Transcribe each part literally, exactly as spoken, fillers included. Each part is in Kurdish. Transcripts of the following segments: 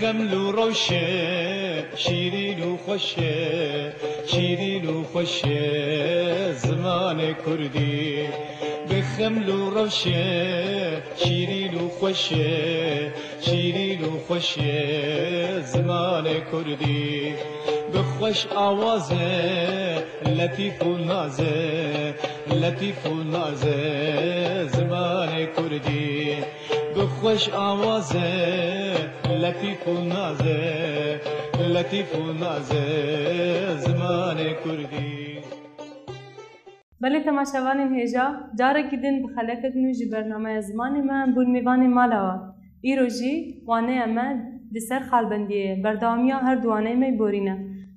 Xeml û rewşe, şîrîn û xweş e, şîrîn û xweş e zimanê kurdî. Bi xeml û rewşe, şîrîn û xweş e, şîrîn û xweş e zimanê kurdî. Bi xweş awaz e, letîf û naz e, letîf û naz e zimanê kurdî. Bi xweş awaz e, letîf û naz e, letîf û naz e zimanê kurdî. Belê temaşevanên hêja, carekî din bi xelekek nû ji bernameya zimanê me em bûn mêvanê mala we. Îro jî waneya me di ser xalbendiyê ye. Berdewamiya her du waneyê me borîne.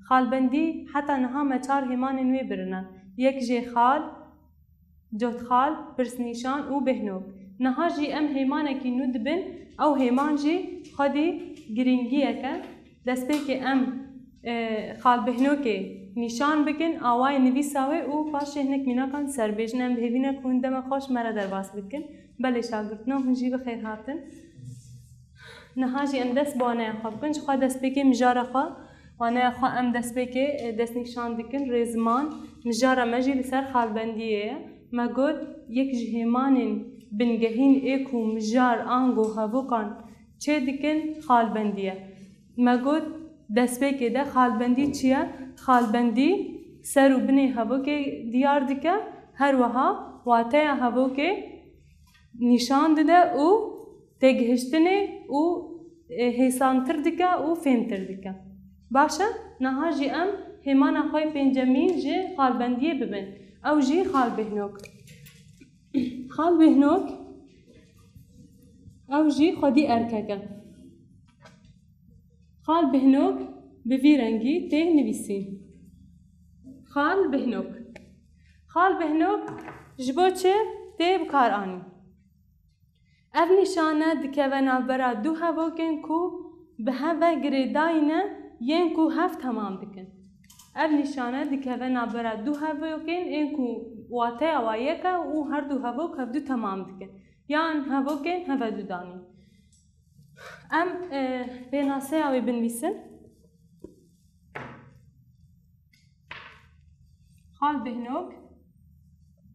Xalbendî heta niha me çar hêmanên wê birine. Yek jê xal, cotxal, pirsnîşan û bêhnok. Niha jî em hêmanekî nû dibin, ew hêman jî xwedî girîngiyek e. Destpêkê em, e, xalbêhnokê nîşan bikin, awayê nivîsa wê û paşê hinek mînakan serbêjin. Em bi hêvî ne ku hûn dema xweş me re derbas bikin. Belê şagirtno, hûn jî bi xêr hatin. Niha jî em dest bi waneya xwe bikin, jixwe destpêkê mijara xwe, waneya xwe em destpêkê, e, destnîşan dikin, rêziman, mijara me jî li ser xalbendiyê ye. Me got, yek ji hêmanên bingehîn ê ku mijar ango hevokan çê dikin, xalbendî ye. Me got, destpêkê de xalbendî çi ye? Xalbendî ser û binê hevokê diyar dike, her wiha wateya hevokê nîşan dide û têgihiştinê û, e, hêsantir dike û fêmtir dike. Baş e, niha jî em hêmana xwe yê pêncemîn ji xalbendiyê bibin. Ew jî xalbêhnok. Xalbêhnok, ew jî xwedî erkek e. Xalbêhnok bi vî rengî tê nivîsîn. Xalbêhnok. Xalbêhnok ji bo çi tê bikaranîn? Ev nîşane dikeve navbera du hevokên ku bi hev ve girêdayî ne, yên ku hev temam dikin. Ev nîşane dikeve navbera du hevokên ên ku wateya wa yek e û her du hevok hevdu temam dikin. Yan hevokên hevedu danîn. Em, e, pênaseya wê binivîsin. Xalbêhnok,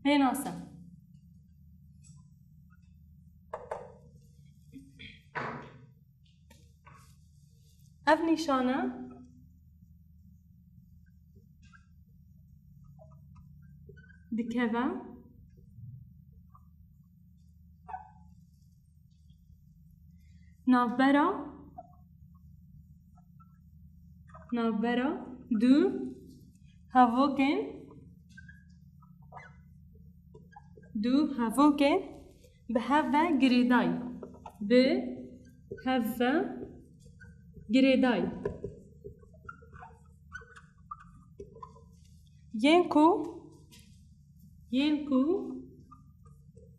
pênase. Ev nîşane dikeve navbera, navbera du hevokên, du hevokên bi hev ve girêdayî. Bi hev ve girêdayî. Yên ku, yên ku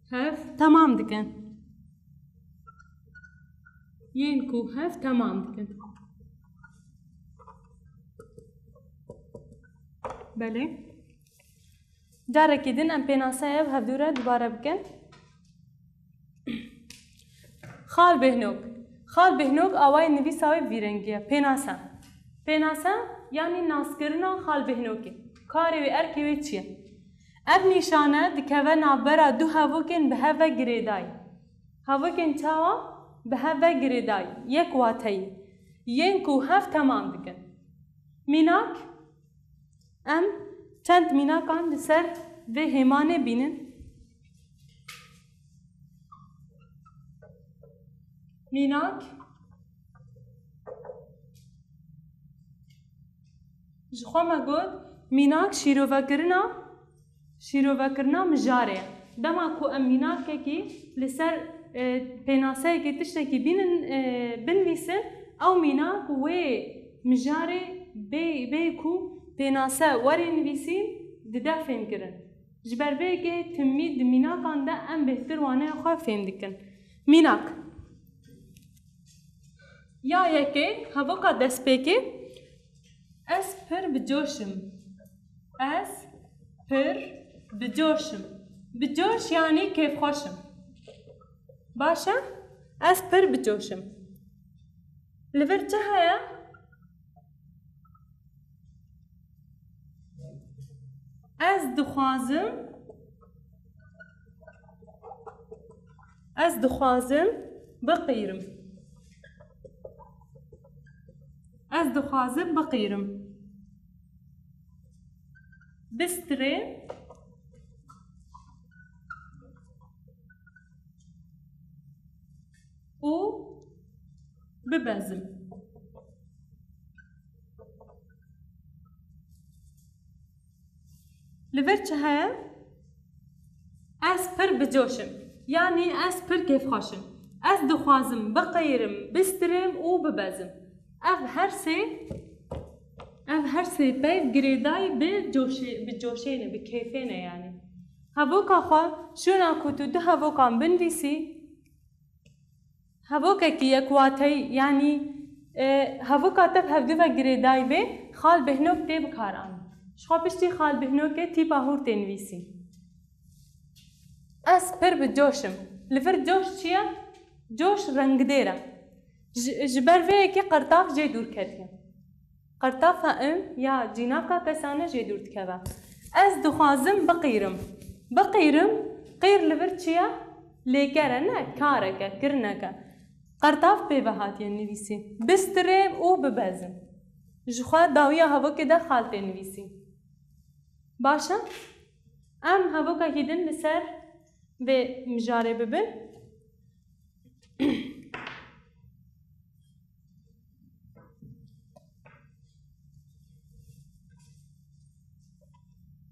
hev temam dikin. Yên ku hev temam dikin. Belê. Carekî din em pênaseya ev hevdû re dubare bikin. Xalbêhnok. Xalbêhnok awayê nivîsa wê vî rengî ye. Pênase. Pênase, yanî naskirina xalbêhnokê. Karê wê, erkê wê çi ye? Ev nîşane dikeve navbera du hevokên bi hev ve girêdayî. Hevokên çawa? Bi hev ve girêdayî. Yek wateyî. Yên ku hev temam dikin. Mînak, em çend mînakan li ser vê hêmanê bînin. Mînak. Ji xwe me got, mînak şîrovekirina, şîrovekirina mijarê ye. Dema ku em mînakekî li ser, e, pênaseyekê tiştekî bînin, e, binivîsin, ew mînak wê mijarê bê, bê ku pênase werê nivîsîn dide fêmkirin. Ji ber vê yekê timî di mînakan de em bêhtir waneya xwe fêm dikin. Mînak. Ya yekê, hevoka destpêkê, ez pir bi coş im. Ez pir bi coş im. Bi coş yanî kêfxweş im. Baş e? Ez pir bi coş im. Li vir çi heye? Ez dixwazim, ez dixwazim biqîrim. Ez dixwazim biqîrim. Bistirê û bibezim. Li vir çi heye? Ez pir bi coş im. Yanî ez pir kêfxweş im. Ez dixwazim biqîrim, bistirim û bibezim. Ev her sê, ev her sê peyv girêdayî bi coşê-, bi coşê ne, bi kêfê ne yanî. Hevoka xwe, şûna ku tu du hevokan binivîsî, hevokekî yekwateyî, yanî, e, hevoka te bi hevdu ve girêdayî bê, Xal Behnok tê bikaranîn. Ji xwe piştî Xal Behnokê tîpa hûr tê nivîsîn. Ez pir bi coş im. Li vir coş çi ye? Coş rengdêr e. Ji, ji ber vê yekê qertav jê dûr ketiye. Qertafa im ya cînaka kesane jê dûr dikeve. Ez dixwazim biqîrim. Biqîrim, qîr li vir çi ye? Lêker e, ne, karek e, kirinek e. Qertav pê ve hatiye nivîsîn. Bistirêm û bibezim. Ji xwe dawiya hevokê de Xal tê nivîsîn. Baş e? Em hevokekî din li ser vê mijarê bibin.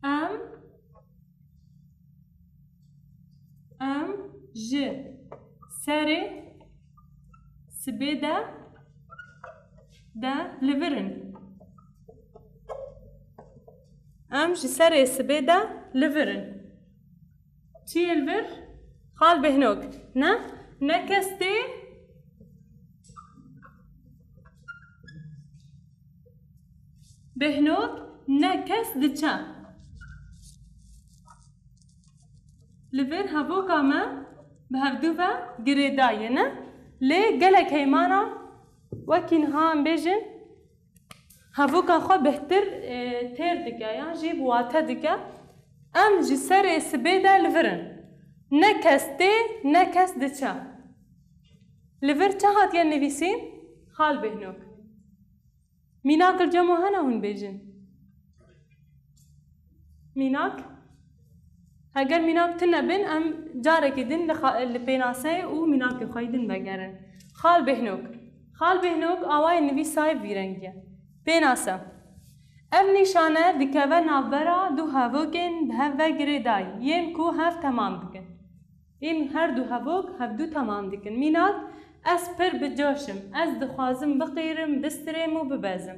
Em, em ji serê sibê de, de li vir in. Em ji serê sibê de li vir in. Çi yê li vir? Xal Behnok. Ne? Ne kes tê? Behnok, ne kes diçe. Li vir hevoka me bi hevdu ve girêdayî ne? Lê gelek heymana wekî niha em bêjin, hevoka xwe bêhtir, e, têr dike, yan jî bi wate dike. Em ji serê sibê de li vir in. Ne kes tê, ne kes diçe. Li vir çi hatiye nivîsîn? Xal Behnok. Mînak li cem we hene hûn bêjin? Mînak? Heger mînak tune bin, em carekî din li xa-, li pênaseyê û mînakê xwe yî din vegerin. Xal Behnok. Xal Behnok awayê nivîsayê bi vî rengî ye. Pênase. Ev nîşane dikeve navbera du hevokên bi hev ve girêdayî, yên ku hev temam dikin. Ên her du hevok hevdu temam dikin. Mînak, ez pir bi coş im. Ez dixwazim biqîrim, bistirêm û bibezim.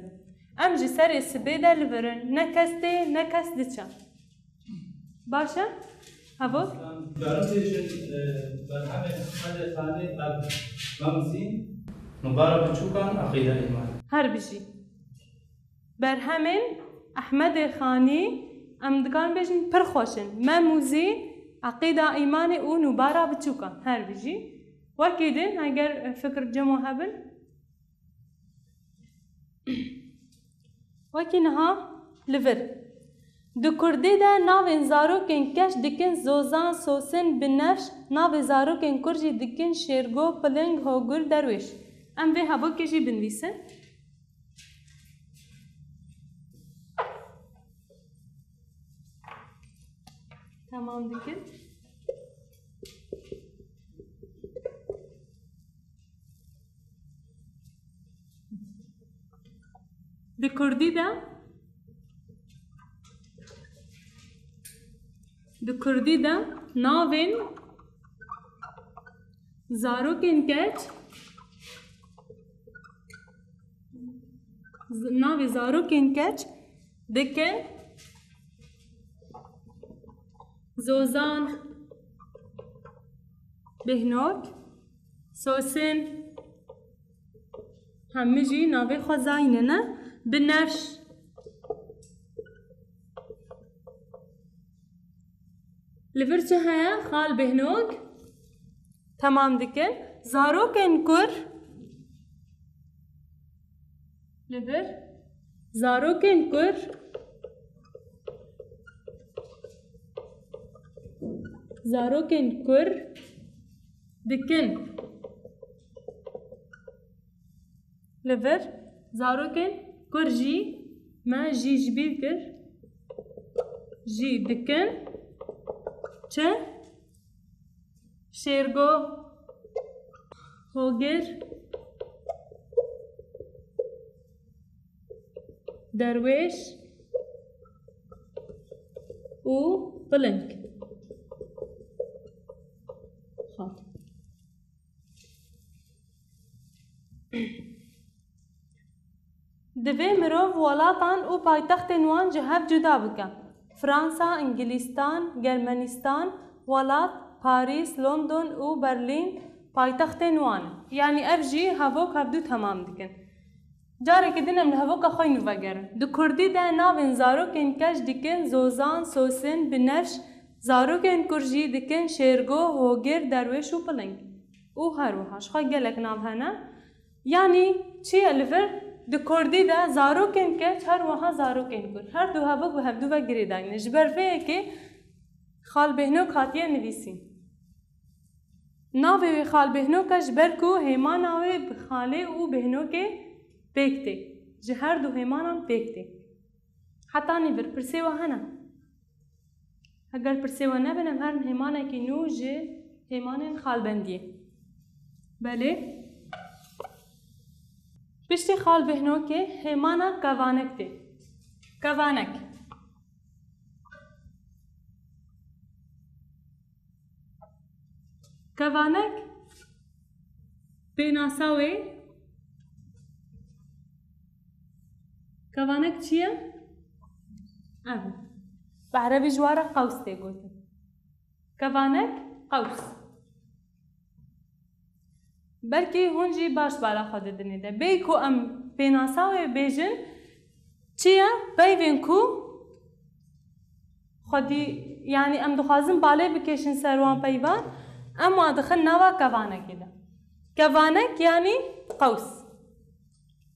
Em ji serê sibê de li vir in. Ne kes tê, ne kes diçe. Baş e? Hevok? Karin bêjin, e, berhemên Hemedê Xanî ev, Memzîn. Nûbara biçûkan, Eqîda Îman. Her bijî. Berhemên Ehmedê Xanî, em dikarin bêjin, pir xweş in. Mem û Zîn, Eqîda Îmanê û Nûbara Biçûkan. Her bijî. Wekî din, heger fikir cem we hebin. Wekî niha li vir. Di kurdî de navên zarokên keç dikin Zozan, Sosin, Binefş, navê zarokên kur jî dikin Şêrgo, Piling, Hogul, Derwêş. Em vê hevokê jî binivîsin. Tamam dikin. Di kurdî de, di kurdî de navên zarokên keç, z-, navê zarokên keç dikin Zozan, Behnok, Sosin, hemû jî navê xwezayî ne, ne? Binefş. Li vir çi heye? Xal Behnok. Temam dikin. Zarokên kur. Li vir zarokên kur, zarokên kur dikin. Li vir zarokên kur jî me jî ji bîr kir. Jî dikin. Çi? Şêrgo, hogir, derwêş û piling. Xwe. Divê mirov welatan û paytextên wan ji hev cuda bike. Fransa, Îngilîstan, Germenîstan, welat, Parîs, London û Berlîn paytextên wan in. Yanî ev jî hevok hevdu temam dikin. Carekî din em li hevoka xwe nû vegerin. Di kurdî de navên zarokên keç dikin zozan, sosin, binevş, zarokên kur jî dikin şêrgo, hogir, derwêş û piling. Û her wiha ji xwe gelek nav hene. Yanî çi ye li vir? Di kurdî de zarokên keç her wiha zarokên kur. Her du hevok bi hevdu ve girêdayî ne. Ji ber vê yekê Xal Bêhnok hatiye nivîsîn. Navê wê Xal Bêhnok e ji ber ku hêmana wê bi xalê û bêhnokê pêk tê. Ji her du hêmanan pêk tê. Heta nîvir pirsê we hene? Heger pirsê we nebin, em herin hêmanekî nû ji hêmanên xalbendiyê. Belê. Piştî Xal Bêhnokê hêmana kevanek tê. Kevanek. Kevanek pênasa wê. Kevanek çi ye? Ev. Bi erebî ji wan re qews tê gotin. Kevanek qews. Belkî hûn jî baş bala xwe didinê de. Bêyî ku em pênasa wê bêjin, çi ye? Peyvên ku xwedî, yanî em dixwazin balê bikêşin ser wan peyvan, em wan dixin nava kevanekê de. Kevanek yanî qews.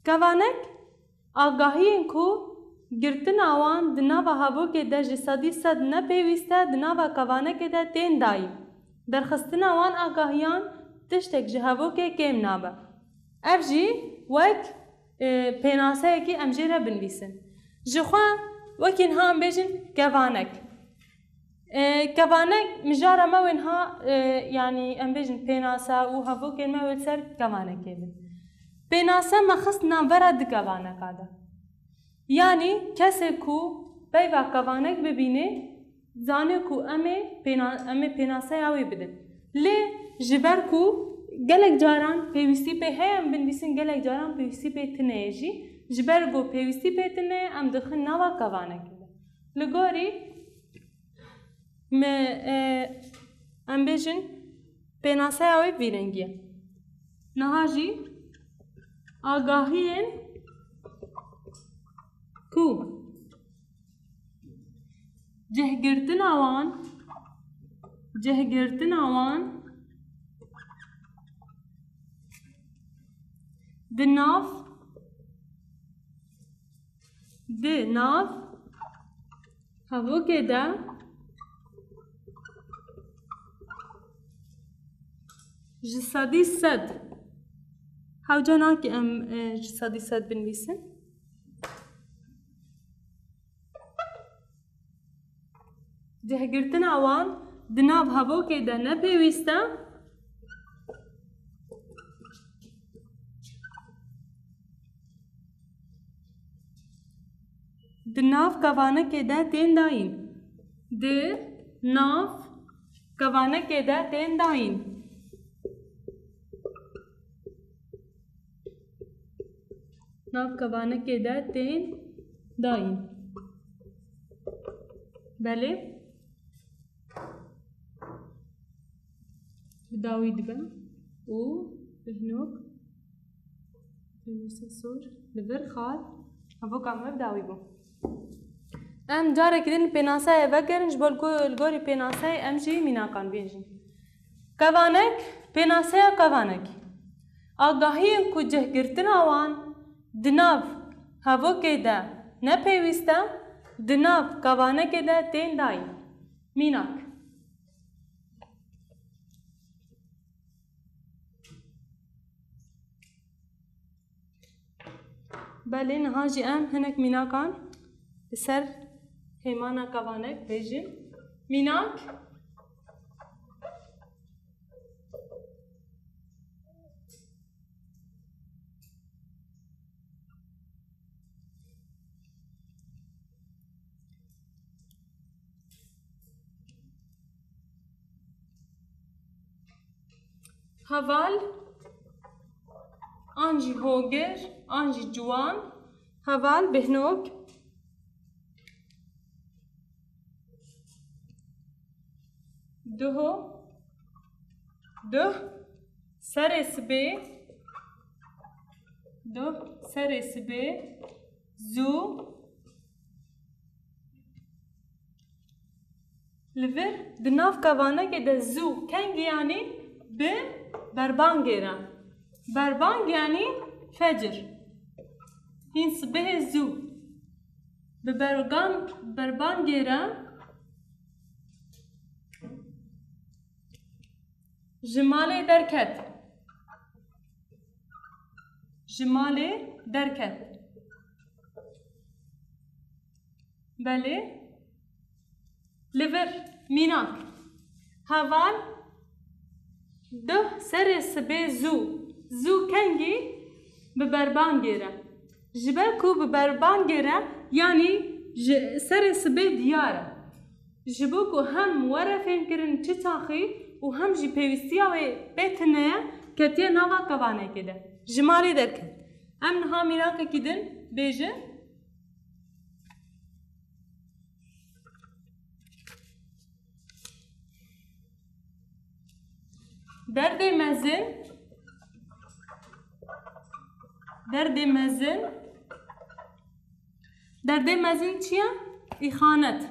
Kevanek agahiyên ku girtina wan di nava hevokê de ji sedî sed ne pêwîst e, di nava kevanekê de tên dayîn. Derxistina wan agahiyan tiştek ji hevokê kêm nabe. Ev jî wek e, pênaseyekî em jê re binivîsin. Ji xwe wekî niha em bêjin kevanek. E, kevanek mijara me wê niha, e, yanî em bêjin pênase û hevokên me wê li ser kevanekê bin. Pênase me xist navbera du kevaneka de. Yanî kesê ku peyva kevanek bibîne, zanê ku em ê pêna-, em ê pênaseya wê bidin. Lê ji ber ku gelek caran pêwîstî pê heye, em binivîsin, gelek caran pêwîstî pê tune ye jî. Ji ber ku pêwîstî pê tune ye, em dixin nava kevanekê de. Li gorî me, e, em bêjin, pênaseya wê vî rengî ye. Niha jî agahiyên ku cihgirtina wan, cihgirtina wan di nav, di nav hevokê de ji sedî sed. Hewce nake em, e, ji sedî sed binivîsin. Cihgirtina wan di nav hevokê de ne pêwîst e. Di nav kevanekê de tên dayîn. Di nav kevanekê de tên dayîn. Nav kevanekê de tên dayîn. Belê. Bi dawî dibe û Bêhnok, Yûnusê Sor, li vir Xal, hevoka me bi dawî bû. Em carekî din pênaseyê vegerin, ji bo li go-, li gorî pênaseyê em jî mînakan bêjin. Kevanek, pênaseya kevanekî. Agahiyên ku cihgirtina wan di nav hevokê de nepêwîst e, di nav kevanekê de tên dayîn. Mînak. Belê, niha jî em hinek mînakan li ser hêmana kevanek bêjin. Mînak. Heval, an jî hogir, an jî ciwan. Heval, bêhnok. Duho, duh, serê sibê, duh, serê sibê, zû. Li vir di nav kevanekê de zû kengî, yanî bi berbangê re. Berbang yanî fecir. Hîn sibehê zû. Bi bergan, berbangê re ji malê derket. Ji malê derket. Belê. Li vir, mînak. Heval, duh serê sibê zû. Zû kengî? Bi berbangê re. Ji ber ku bi berbangê re, yanî ji serê sibê diyar e. Ji bo ku hem were fêmkirin çi çaxî û hem jî pêwîstiya wê pê tune ye, ketiye nava kevanekê de. Ji malê derket. Em niha mînakekî din bêjin. Derdê mezin, derdê mezin, derdê mezin çi ye? Îxanet.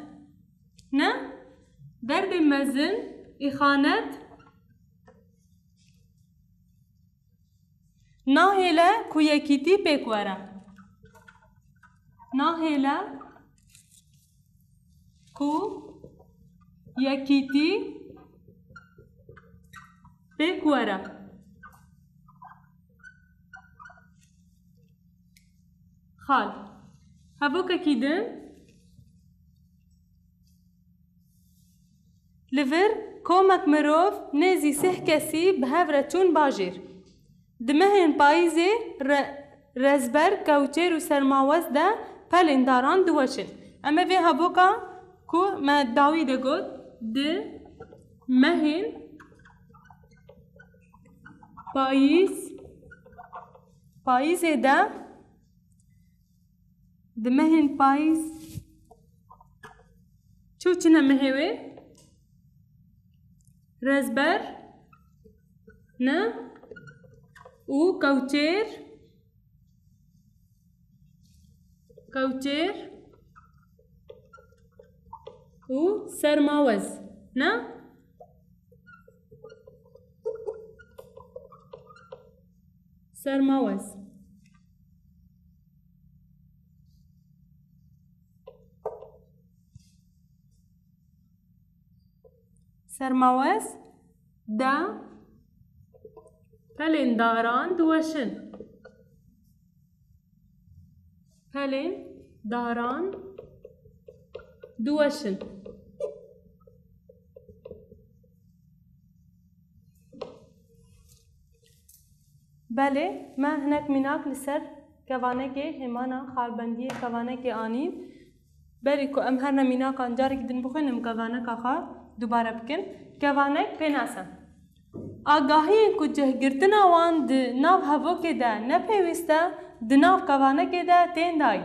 Ne? Derdê mezin, îxanet. Nahêle ku yekîtî pêk were. Nahêle ku yekîtî pêk were. Xal. Hevokekî din. Li vir komek mirov nêzî sih kesî bi hev re çûn bajêr. Di mehên payîzê re-, rezber, kewçêr û sermawez de pelên daran diweşin. Em ê vê hevoka ku me dawî de got, di mehên payîz, payîzê de Di mehên payîz çi û çi ne mehê wê? Rezber, ne? Û kewçêr, kewçêr û sermawez, ne? Sermawez. Sermawez de pelên daran diweşin. Pelên daran diweşin. Belê, me hinek mînak li ser kevanekê hêmana xalbendiyê kevanekê anîn. Berî ku em herne mînakan carekî din bixwînin, em kevaneka xwe dubare bikin. Kevanek pênase. Agahiyên ku cihgirtina wan di nav hevokê de ne pêwîst e, di nav kevanekê de tên dayîn.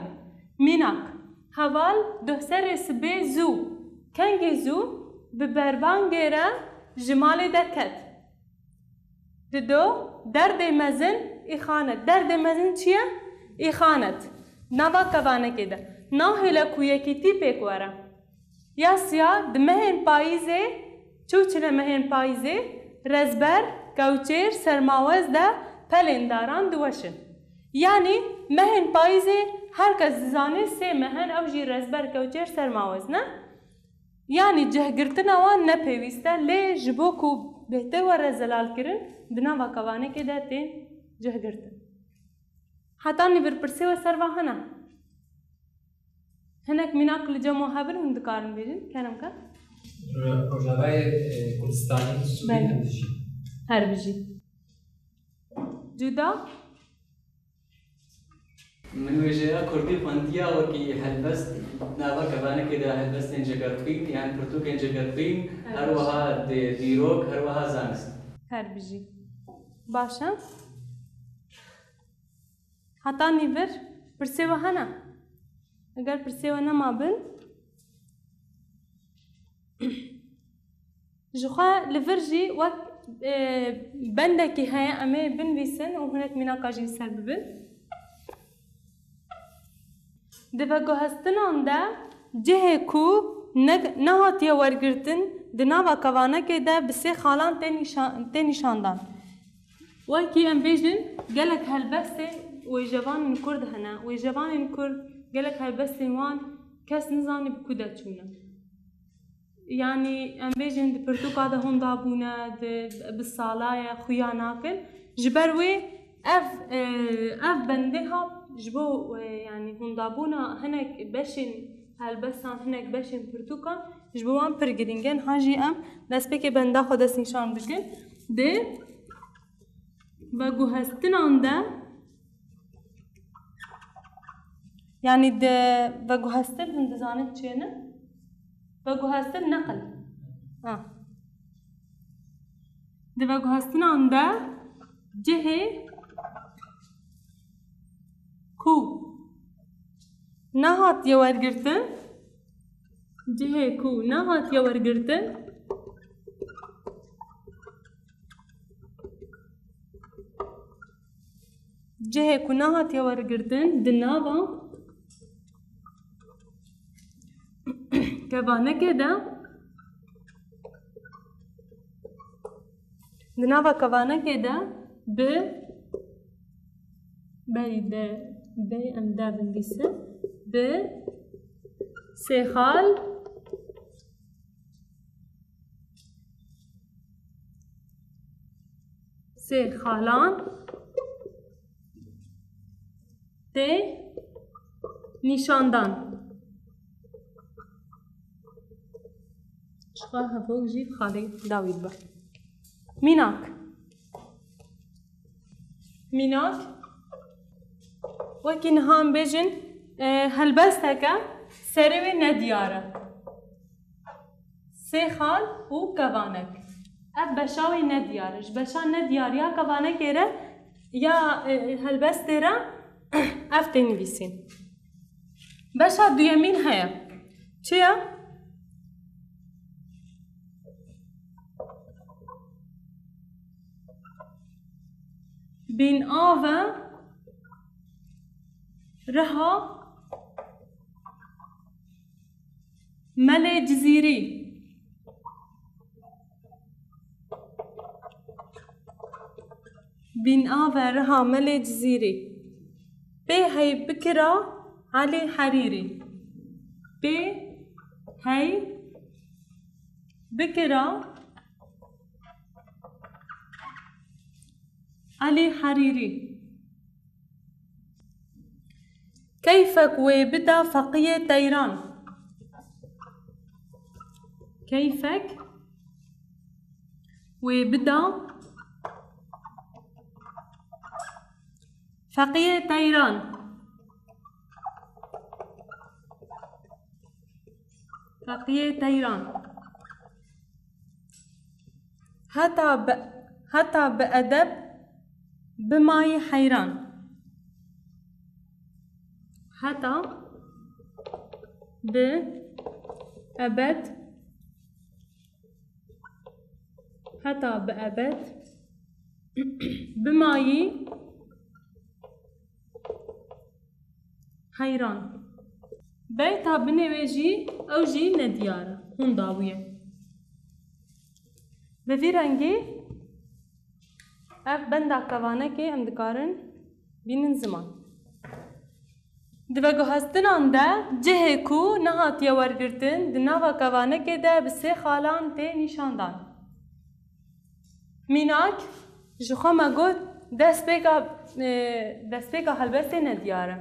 Mînak, heval duh serê sibê zû, kengî zû, bi berbangê re ji malê derket. Dido, derdê mezin, îxanet. Derdê mezin çi ye? Îxanet. Nava kevanekê de. Nahêle ku yekîtî pêk were. Ya siya, di mehên payîzê, çi û çi ne mehên payîzê, rezber, kewçêr, sermawez de pelên daran diweşin. Yanî mehên payîzê her kes dizane sê meh in, ew jî rezber kewçêr sermawez ne? Yanî cihgirtina wan ne pêwîst e, lê ji bo ku bêhtir were zelalkirin, di nava kevanekê de tên cihgirtin. Heta nîvir pirsê we ser va hene? Hinek mînak li cem we hebin hûn dikarin bêjin, kerem ke? Rojavayê, e, Kurdistanê, Sûrî, Belê. Em dijî. Her bijî. Cuda? Min wêjeya kurdî xwendiya wekî helbest, nava kevanekê de helbestên cegerxwîn, yan pirtûkên cegerxwîn, Evet. Her wiha di-, dîrok, her wiha zanist. Her bijî. Baş e. Heta nîvir pirsê we hene? Eger pirsê we nema bin, ji xwe li vir jî wek, e, bendekî heye, em ê binivîsin û hinek mînaka jî li ser bibin. Di veguhestinan de cihê ku ne-, nehatiye wergirtin, di nava kevanekê de bi sê xalan tê nîşa-, tê nîşandan. Wekî em bêjin, gelek helbestên wêjevanên kurd hene. Wêjevanên kurd, gelek helbestên wan kes nizane bi ku de çûne. Yanî em bêjin di pirtûka de hûnda bûne, di, bi sala ye, xuya nakin. Ji ber wê ev, e, ev bendê ha ji bo, e, yanî hûndabûna hinek beşên helbestan, hinek beşên pirtûkan ji bo wan pir girîng e. Niha jî em destpêkê benda xwe destnîşan bikin. Di veguhestinan de, yanî di veguhestin hûn dizanin çi ne? Veguhestin neqil. Ha. Di veguhestinan de cihê ku nehatiye wergirtin, cihê ku nehatiye wergirtin, cihê ku nehatiye wergirtin di nava kevanekê de, di nava kevanekê de bi, berî de, bê em de binivîsin, bi sê xal, sê xalan tê nîşandan. Çiqa hevok jî xalê dawî dibe. Mînak. Mînak. Wekî niha em bêjin, e, helbesteke serê wê nediyar e. Sê xal û kevanek. Ev beşa wê nediyar e. Ji beşa nediyar ya kevanekê re ya, e, helbestê re ev tê nivîsîn. Beşa duyemîn heye. Çi ye? Bîn ave riha Melê Cizîrî. Bîn ave riha Melê Cizîrî. Pê hey bikira Elî Herîrî. Pê hey bikira Elî Herîrî. Keyfek wê bida feqiyê teyran. Keyfek wê bida feqiyê teyran. Feqiyê teyran. Heta bi, heta bi edeb bimayî heyran. Heta bi ebed, heta bi ebed bimayî heyran. Beyta binê wê jî, ew jî nediyar e, hûn dabûye. Bi vî rengî ev benda kevanekê em dikarin Bînin ziman. Di veguhestinan de cihê ku nehatiye wergirtin, di nava kevanekê de bi sê xalan tê nîşandan. Mînak, ji xwe me got, destpêka, e, destpêka helbestê nediyar e.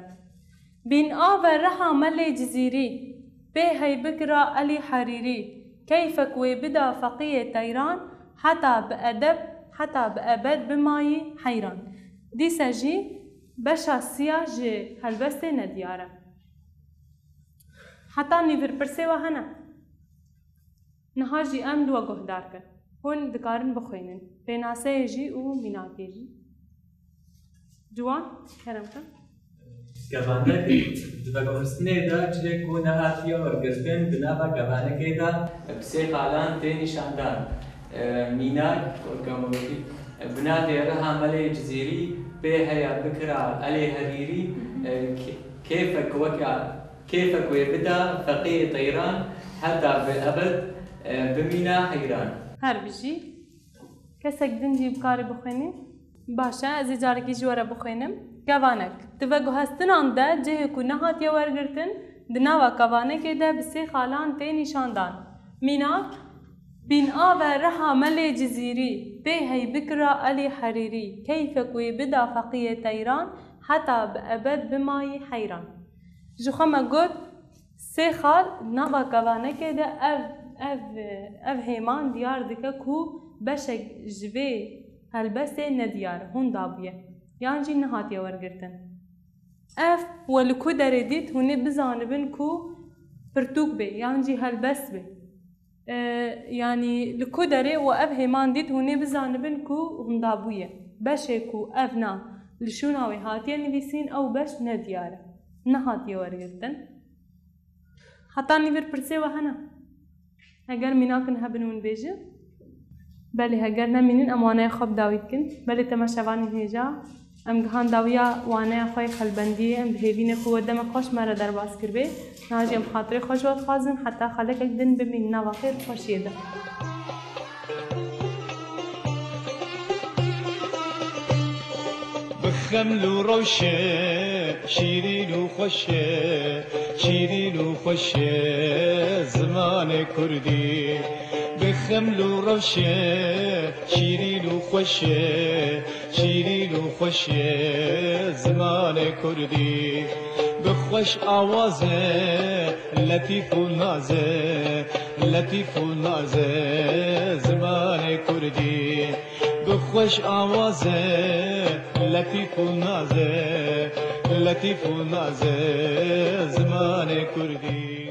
Bîn a ve reha Melê Cizîrî, pê hey bikira Elî Herîrî, keyfek wê bida feqiyê teyran, heta bi edeb, heta bi ebed bimayî heyran. Dîse jî beşa siya ji helbestê nediyar e. Heta nîvir pirsê we hene? Niha jî em li we guhdar kin. Hûn dikarin bixwînin. Pênaseyê jî û mînakê jî. Ciwan, kerem kin. Kevanek, di veguhestinê de cihê ku nehatiye wergirtin, di nava kevanekê de bi sê xalan tê nîşandan. E, mînak, weke me gotî, bi navê Reha Melê Cizîrî, pê heya bikira Elê Herîrî, e, kê-, kêfek weke Kêfek wê bida feqiyê teyran, heta bi ebed, e, bimîna heyran. Her bijî. Kesek din jî bikarî bixwînî? Baş e, ez ê carekî ji we re bixwînim. Kevanek. Di veguhestinan de cihê ku nehatiye wergirtin, di nava kevanekê de bi sê xalan tê nîşandan. Mînak, bîn a ve reha Melê Cizîrî, pê hey bikira Elî Herîrî, keyfek wê bida feqiyê teyran, heta bi ebed bimayî heyran. Ji xwe me got, sê xal nava kevanekê de ev, ev, ev hêman diyar dike ku beşek ji vê helbestê nediyar, hûn dabûye, yan jî nehatiye wergirtin. Ev we li ku derê dît, hûn ê bizanibin ku pirtûk bê, yan jî helbest bê. E, yanî li ku derê we ev hêman dît, hûn ê bizanibin ku hûn dabûye. Beşê ku ev na li şûna wê hatiye nivîsîn, ew beş nediyar e. Nehatiye wergirtin. Heta nîvir pirsê we hene? Heger mînakin hebin hûn bêjin. Belê heger nemînin em waneya xwe bi dawî dikin. Belê temaşevanên hêja. Em gihan dawiya waneya xwe yê xelbendiyê, em bi hêvî ne ku we demek xweş me re derbas kiribê. Niha jî em xatirê xwe ji we dixwazin, heta xelekek din bimînin nava xêr û xweşiyê de. Bi xeml û rewşe, şîrîn û xweş e, şîrîn û xweş e zimanê kurdî. Bi xeml û rewşe, şîrîn û xweş e, şîrîn û xweş e zimanê kurdî. Bi xweş awaze, letîf û naze, letîf û naze zimanê kurdî. Bi xweş awaze, letîf û naze, letîf û naze zimanê kurdî.